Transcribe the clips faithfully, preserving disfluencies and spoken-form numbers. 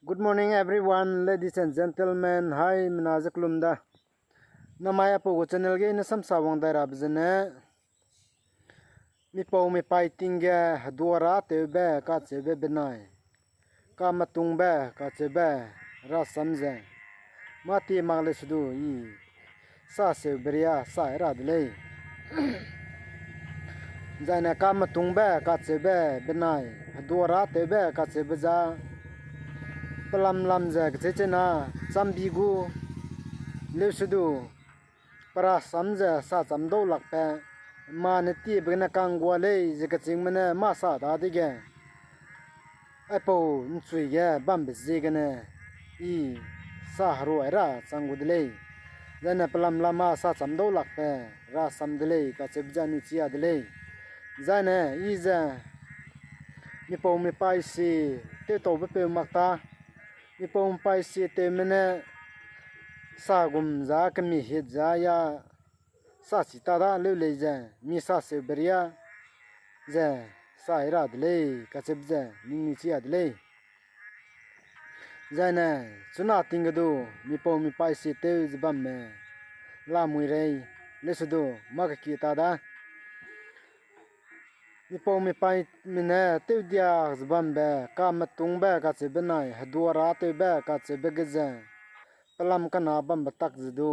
Good morning everyone, ladies and gentlemen. Hai, mina ze kelum da. Namai apau gu channel ge ne samsa wang dai rabe zene, mipau mipaî ting ge heduara tewbe kacheube benai, kametungbe kacheube rasam ze mâ ti mak lei sedu I sa seu beria sa ra de lei. Zaine kametungbe kacheube benai heduara tewbe kacheube za pelam lam ze kechei chena chambi gu leu sedu, pe rasam ze sa cham dau lakbe, mâ ne tiebe gene ka'nggua lei ze kechîngme ne mâ sa dadege, aipau ’nchui ge bambe ziegene I sa heruai ra chang gu de lei. Zaine pelam lam â sa cham dau lakbe rasam de lei kacheube ze anui chia de lei. Zaine I ze mipau mipaî si tewtaube peu mak ta, mipau mipaî si tewme ne sa gum za kemihit za ya sa chi ta da leu lei ze, mi sa seu beria ze sa ra de lei kacheube ze ningnui chia de lei. Zaine chuna ting ge du mipau mipaî si tew ze bamme lamui rei leu sedu mâ kekie ta da. Mipau mipaîme ne tewdiak ze bambe kametungbe kacheube benai heduara tewbe kacheube ge ze pelam kena bambe tak ze du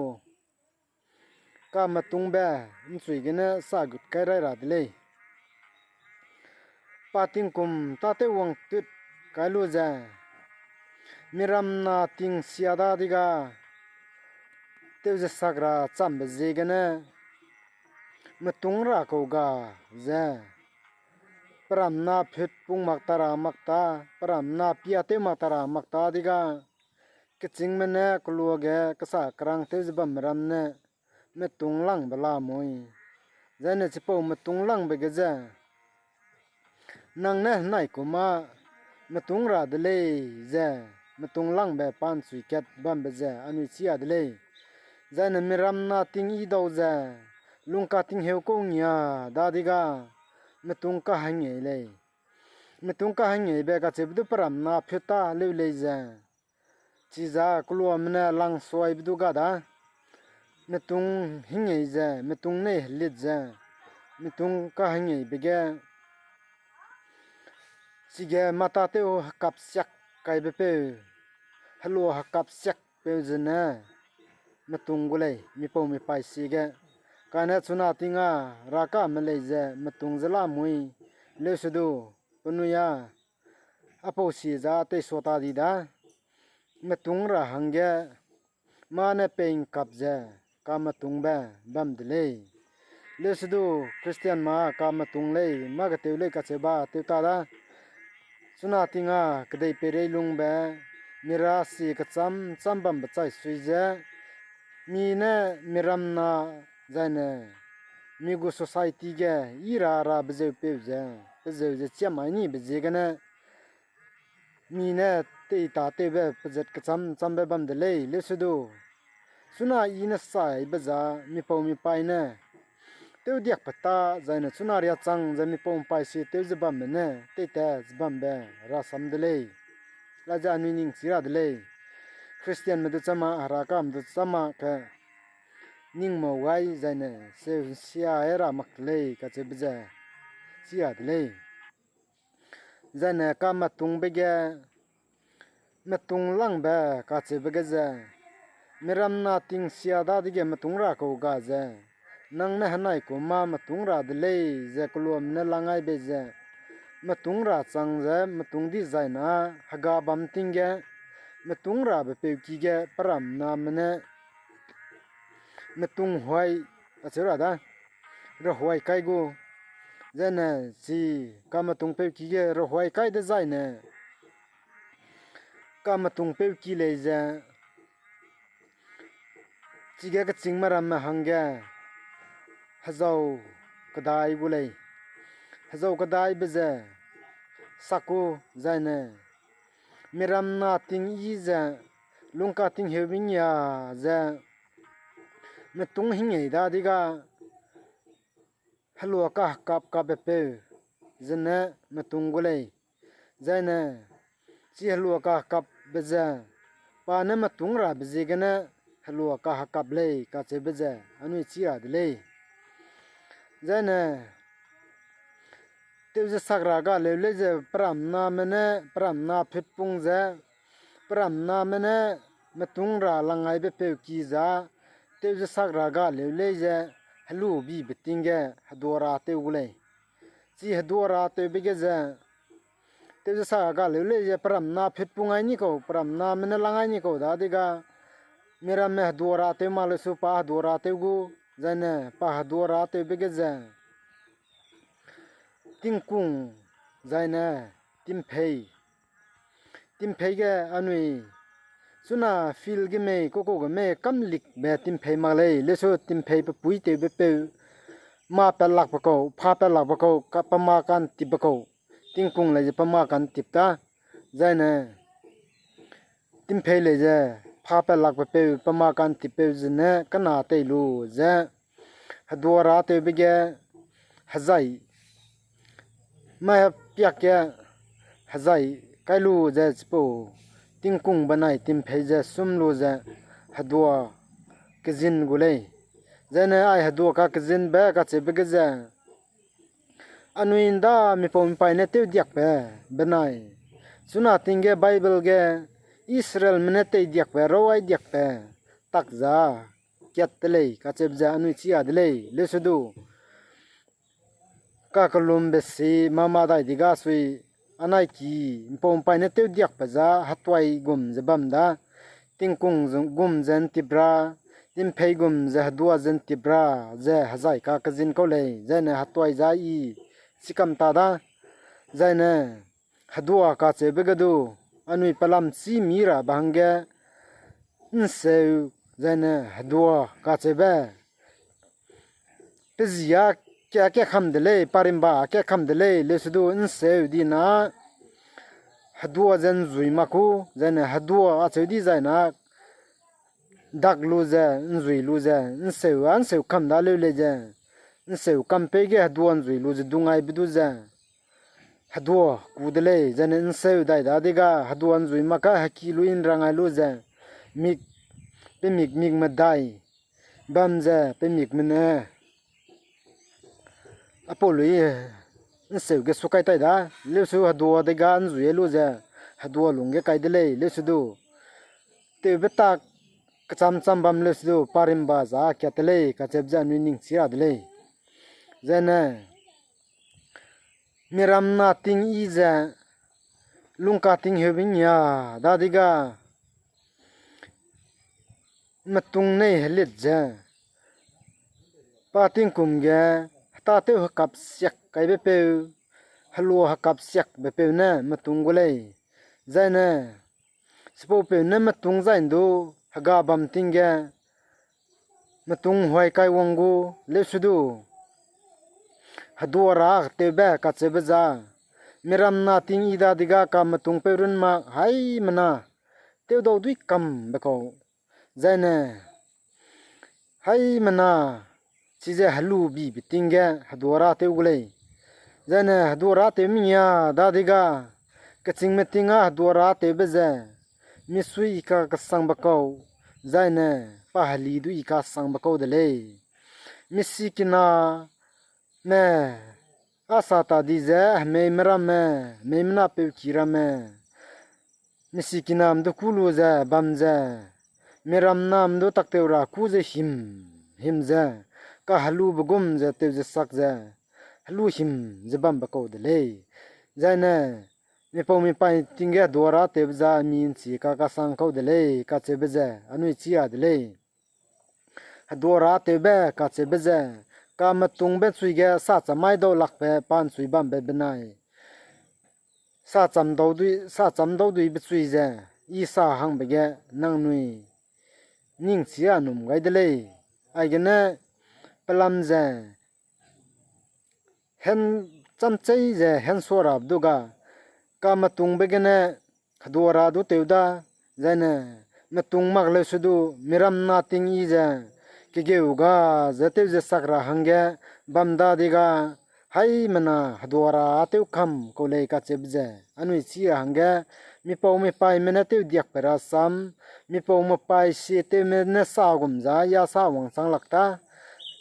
kametungbe ’nchui gene sa gut kai rai ra de lei. Pa tingkum tâtew wangtut kai lu ze, miram na ting sia dadege tew ze sak ra chambe ziegene metung ra kau ga ze, peram na phut pung mak ta ra mak ta, peram na pia tew mak ta ra mak ta dege, kechîngme ne keluage kesa kerang tew ze bamme ram ne metung langbe lamui. Zaine chipau metung langbe ge ze, nang ne henai kum â metung ra de lei ze, metung langbe pa ’nchui kat bambe ze anui chia de lei. Zaine miram na ting yi dau ze, lungka tingheu kau ngia dadege metung kahengei lei. Metung kahengeibe kacheube du peram na phut ta leu lei ze, chiza keluame ne langsuaibe du ga da, metung hengei ze, metung nei helit ze, metung kahengeibe ge, chige mâ tâtew hekap siak kaibe peu, helua hekap siakpeu zene metung gu lei, mipau mipaî si ge. Kane chuna ting â rakame lei ze metung ze lamui leu sedu, penui â apau si za teisua ta di da, metung ra hangge mâ ne pei ’ngkap ze kametungbe bam de lei. Leu sedu Christian mâ kametung lei, mâ ketew lei kacheube tew ta da. Chuna ting â kedei peireilungbe, mira si kechâm châm bambe chai sui ze, mi ne miram na zaine mi gu society ge yi ra rabe zeu peu ze, pe zeu ze chiam mai nibe ziegene, mi ne tei tâtewbe pezat kechâm châmbe bam de lei, leu sedu. Chuna I ne saibe za mipau mipaî ne tewdiakbe ta, zaine chuna riachang ze mipau mipaî si tew ze bamme ne teitat ze bambe rasam de lei. Aize anui ning chi ra de lei. Christianme du chama, Herakame du chama ke ning mau gai zaine seu sia e ra mak lei kacheube ze chi ra de lei. Zaine kametungbe ge metung langbe kacheube ge ze, miram na ting sia dadege metung ra kau ga ze, nang ne henai kum â metung ra de lei ze keluame ne lang ai bei ze, metung ra chang ze metung dizai na hega bam ting ge, metung rabe peuki ge peram name ne metung huai, acheu ra da, rehuai kai gu, zaine chi kametung peuki ge rehuai kai dezaine, kametung peuki lei ze, chige kechîngme ramme hangge hezau kedai gu lei. Hezau kedaibe ze sak gu zaine, miram na ting yi ze, lungka tingheu bing ya ze, metung hingei dadege, helua kahekap kapbe peu zene metung gu lei. Zaine, chi helua kahekap be ze, pa ne metung rabe ziegene helua kahekap lei kacheube ze anui chî ra de lei. Zai ne, tewzesak ra ga leu lei ze peramname ne, peramna phutpung ze, peramname ne metung ra langgaibe peu ki za, tewzesak ra ga leu lei ze, helu bibe ting ge hedua ra tew gu lei. Chi hedua ra tewbe ge ze, tewzesak ra ga leu lei ze peramna phutpung ai ni kau, peramname ne lang ai ni kau dadege, miramme hedua ra tew mak leu su pa hedua ra tew gu, zai ne pa hedua ra tewbe ge ze, tingkung, zai ne, timphei. Timphei ge anui, chuna field ge mei, koko ge mei, kamlikbe timphei mak lei, leu su timphei pe pui tewbe peu, mâ pat lakbe kau, pha pat lakbe kau, ka, pe mâ ka'ntipbe kau, tingkung lei ze pe mâ ka'ntip ta, zai ne, timphei lei ze, pha pat lakbe peu, pe mâ ka'ntip peu zene, kena tei lu ze, hedua ra tewbe ge, hezai, mâ piak ge, hezai kai lu ze chipau, tingkung benai timphei ze sum lu ze, hedua kezin gu lei. Zai ne ai hedua kakezinbe kacheube ge ze, anui ’nda mipau mipaî ne tewdiakbe benai, chuna ting ge Bible ge Israelme ne teidiakbe, rau ai diakbe, tak za, kat de lei, kacheube ze anui chî ra de lei, leu su du. Kakelumbe si mâ mâ dai di ga sui, anai ki, ’mpau ’mpaî ne tewdiakbe za hetuai gum ze bam da, tingkung ze, gum ze ’ntip ra, timphei gum ze hedua ze ’ntip ra, ze hezai kakezin kau lei, zai ne hetuai za i, chikam ta da, zai ne, hedua kacheube ge du, anui pelam chî mi rabe hangge, ’nseu, zai ne hedua kacheube, pe zia ka, ka kam de lei, parimba ka kam de lei, leu su du ’nseu di na, hedua ze ’nzui mak ku, zai ne hedua acheu di zai na, dak lu ze, ’nzui lu ze, ’nseu, a ’nseu kam da leu lei ze, ’nseu kam pei ge hedua ’nzui lu ze dungaibe du ze, hedua ku de lei, zai ne ’nseu dai dadege, hedua ’nzui mak ka heki lu ’nrangai lu ze, mik, pe mik, mik medai, bam ze, pe mikme ne, apau lui, ’nseu ge su kai tai da, leu su hedua dege ’nzui lu ze, hedua lung ge kai de lei, leu su du. Tewbe tak, kecham cham bam leu su du, parimba za kat de lei, kacheube ze anui ning chî ra de lei. Zai ne, miram na ting yi ze, lungka ting heube ngia, dadege, metung nei helit ze, pa tingkum ge, hetâtew hekap siak kaibe peu, helua hekap siakbe peu ne metung gu lei. Zai ne, chipaupeu ne metung zai ’ndu, hega bam ting ge, metung huai kai wang gu, leu su du. Hedua ra tewbe kacheube za, miram na ting yi dadege ka metung peu run mak haimena, tewdau dui kambe kau. Zai ne, haimena, chize helu bibe ting ge hedua ra tew gu lei. Zai ne hedua ra tew mia dadege, kechîngme ting â hedua ra tewbe ze, misui i kakesangbe kau, zai ne pa heli du i kasangbe kau de lei. Misikiname, a sa ta di ze, hemeime ramme, hemeime na peuki ramme, misikiname du kû lu ze bam ze, miram name du taktew ra kû ze him, him ze, kahelube gum ze tew ze sak ze, helu him ze bambe kau de lei. Zai ne, mipau mipaî ting ge hedua ra tewbe za mi ’nchi kakasang kau de lei, kacheube ze, anui chî ra de lei. Hedua ra tewbe kacheube ze, kametungbe chui ge sa cham mai dau lakbe pa ’nchui bambe benai, sa cham dau dui, sa cham dau duibe chui ze, i sa hangbe ge nangnui ning chî a num gai de lei. Aigene pelam ze, hen chamchei ze hen sua rabe du ga, kametungbe gene hedua ra du tew da, zai ne metung mak leu su du miram na ting yi ze, kegeu ga ze tew ze sak ra hangge bam dadege, haimena hedua ra tew kam kau lei kacheube ze, anui chî ra hangge mipau mipaime ne tewdiakbe rasam, mipau mipai sie tewme ne sa gum za, ya sa wangchang lak ta,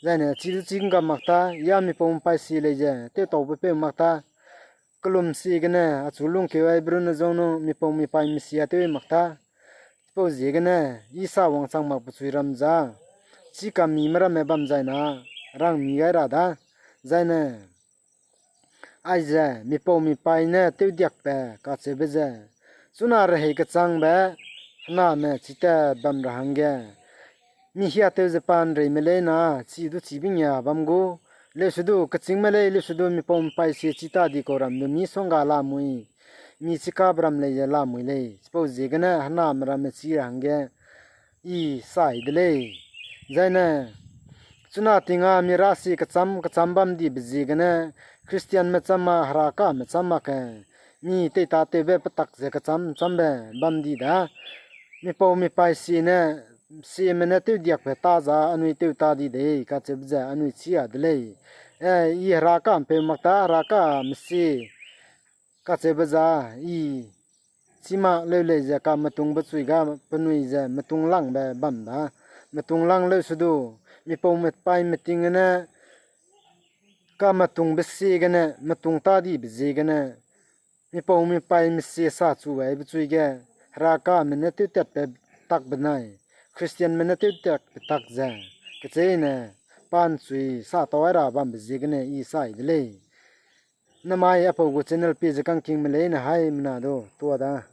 zaine chi du chi ngam mak ta, ya mipau mipai sie lei ze tewtaube peu mak ta, kelum sie gene achu lungkeu aibe runne zang nu mipau mipaime sie tew mak ta. Chipau ziegene, i sa wangchang mak pechui ram za, chi kamime ramme bam zaina, rangmi gai ra da, zaine, aize mipau mipai ne tewdiakbe kacheube ze, chuna rehei kechangbe, hename chitat bam ra hangge, mi hiatew ze pa ’nreime leina, chi du chibe ngia bam gu, leusedu kechîngme lei, leusedu mipau mipai sie chi ta di kau ram du misongga lamui, mi chikabe ram lei ze lamui lei, chipau ziegene hename ramme chi ra hangge, i sai de lei. Zaine, chuna ting â mi rasie kecham kecham bam dibe ziegene, Christianme cham â Herakame cham mak ge, mi teitatewbe petak ze kecham chambe bam di da. Mipau mipai sie ne, sieme ne tewdiakbe ta za anui tew ta di dei kacheube ze anui chi a de lei. Eh, i Heraka ’mpeu mak ta, Herakame sie kacheube za, i chî mak leu lei ze kametungbe chui ga penui ze metung langbe bam da. Metung lang leusedu, mipau mipaime ting gene, kametungbe sie gene, metung ta dibe ziegene, mipau mipaime sie sa chu aibe chui ge, Herakame ne tewtatbe tak benai, Christianme ne tewtatbe tak ze, kecheîne, pa ’nchui sa tau ai ra bambe ziegene i sai de lei. Namai apau gu channel pie ze kangkingme leine haimena du tua da.